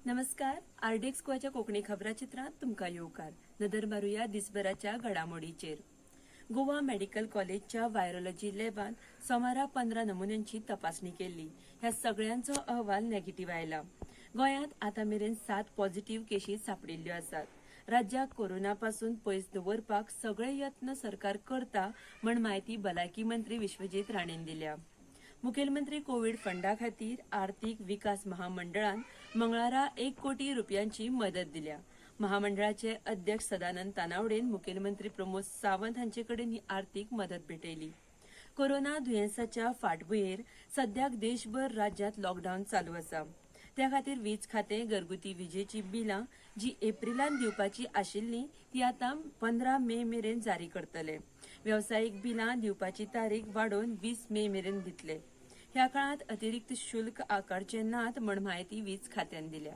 नमस्कार, आरडीएक्स गोवाच्या कोंकणी खबराचित्रांत तुमकां येवकार. नदर मारुया दिसभराच्या घडामोडीचेर. गोवा मेडिकल कॉलेजच्या व्हायरोलॉजी लॅबान सोमारा 15 नमुन्यांची तपासणी केल्ली. ह्या सगळ्यांचो अहवाल नेगेटिव्ह आयला. गोंयांत आतां मेरेन 7 पॉझिटिव्ह केशी सांपडिल्ल्यो आसात. राज्याक कोरोना पासून पयस दवरपाक सगळे यत्न सरकार करता म्हण म्हायती भलायकी मंत्री विश्वजीत राणेन दिल्या. मुखेलमंत्री कोवीड फंडा खातीर आर्थिक विकास महामंडळान मंगळारा 1 कोटी रुपयांची मदत दिल्या. महामंडळाचे अध्यक्ष सदानंद तानावडेन मुखेलमंत्री प्रमोद सावंत हांचे कडेन ही आर्थिक मदत भेटयली. कोरोना दुयेंसाच्या फाटभुंयेर सद्याक देशभर राज्यांत लॉकडावन चालू आसा. त्या खातीर वीज खातें घरगुती विजेची बिलां जी एप्रिलांत दिवपाची आशिल्ली ती आतां 15 मे मेरेन जारी करतले. वेवसायीक बिलां दिवपाची तारीख वाडोवन 20 मे मेरेन दितले. ह्या काळांत अतिरिक्त शुल्क आकारचे नात म्हण म्हायती वीज खात्यान दिल्या.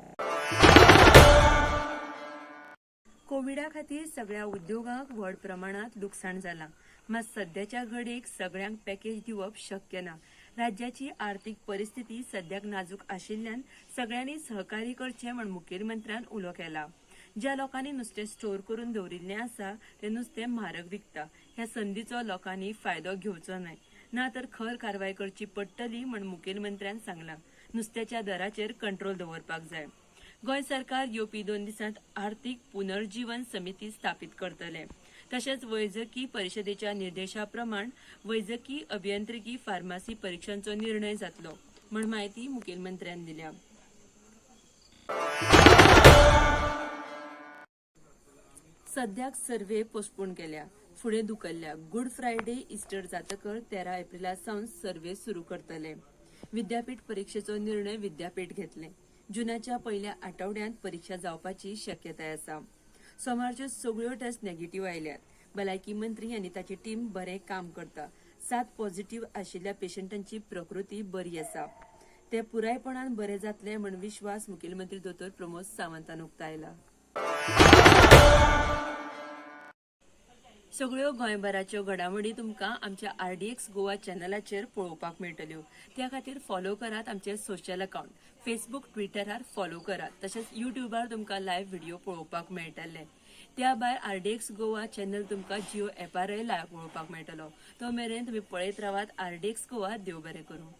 कोविडा खातीर सगळ्या उद्योगांक व्हड प्रमाणांत लुकसाण जालां. मात सद्याच्या घडयेक सगळ्यांक पॅकेज दिवप शक्य ना. राज्याची आर्थिक परिस्थिती सद्याक नाजूक आशिल्ल्यान सगळ्यांनी सहकार्य करचें म्हण मुखेलमंत्र्यान उलो केला. ज्या लोकांनी नुस्तें स्टोर करून दवरिल्लें आसा तें नुस्तें म्हारग विकता. ह्या संदीचो लोकांनी फायदो घेवचो न्हय, ना तर खर कारवाय करची पडटली म्हण मुखेलमंत्र्यान सांगलां. नुस्त्याच्या दराचेर कंट्रोल दवरपाक जाय. गोंय सरकार येवपी 2 दिसांत आर्थिक पुनर्जीवन समिती स्थापीत करतले. तशेंच वैजकी परिशदेच्या निर्देशा प्रमाण वैजकी, अभियांत्रिकी, फार्मासी परिक्षांचो निर्णय जातलो म्हण म्हायती मुखेलमंत्र्यान दिल्या. सद्याक सर्वे पोस्टपोन केल्या, फुडें धुकल्ल्या. गुड फ्रायडे, इस्टर जातकर 13 एप्रिला सावन सर्वे सुरू करतले. विद्यापीठ परिक्षेचो निर्णय विद्यापीठ घेतले. जुनाच्या पयल्या आठवड्यांत परीक्षा जावपाची शक्यताय आसा. सोमारच्यो सगळ्यो टेस्ट नेगेटिव्ह आयल्यात. भलायकी मंत्री आनी ताची टीम बरें काम करता. 7 पॉझिटिव्ह आशिल्ल्या पेशंटांची प्रकृती बरी आसा. ते पुरायपणान बरे जातले म्हण विश्वास मुखेलमंत्री दोतोर प्रमोद सावंतान उक्तायला. सगळ्यो गोंयभराच्यो घडामोडी तुमकां आमच्या आरडीएक्स गोवा चॅनलाचेर पळोवपाक मेळटल्यो. त्या खातीर फॉलो करात आमचे सोशल अकावंट. फेसबूक, ट्विटरार फॉलो करात. तशेंच युट्यूबार तुमकां लायव्ह व्हिडिओ पळोवपाक मेळटले. त्या भायर आरडीएक्स गोवा चॅनल तुमकां जिओ एपारय लायव्ह पळोवपाक मेळटलो. तो मेरेन तुमी पळयत रावात आरडीएक्स गोवा. देव बरें करूं.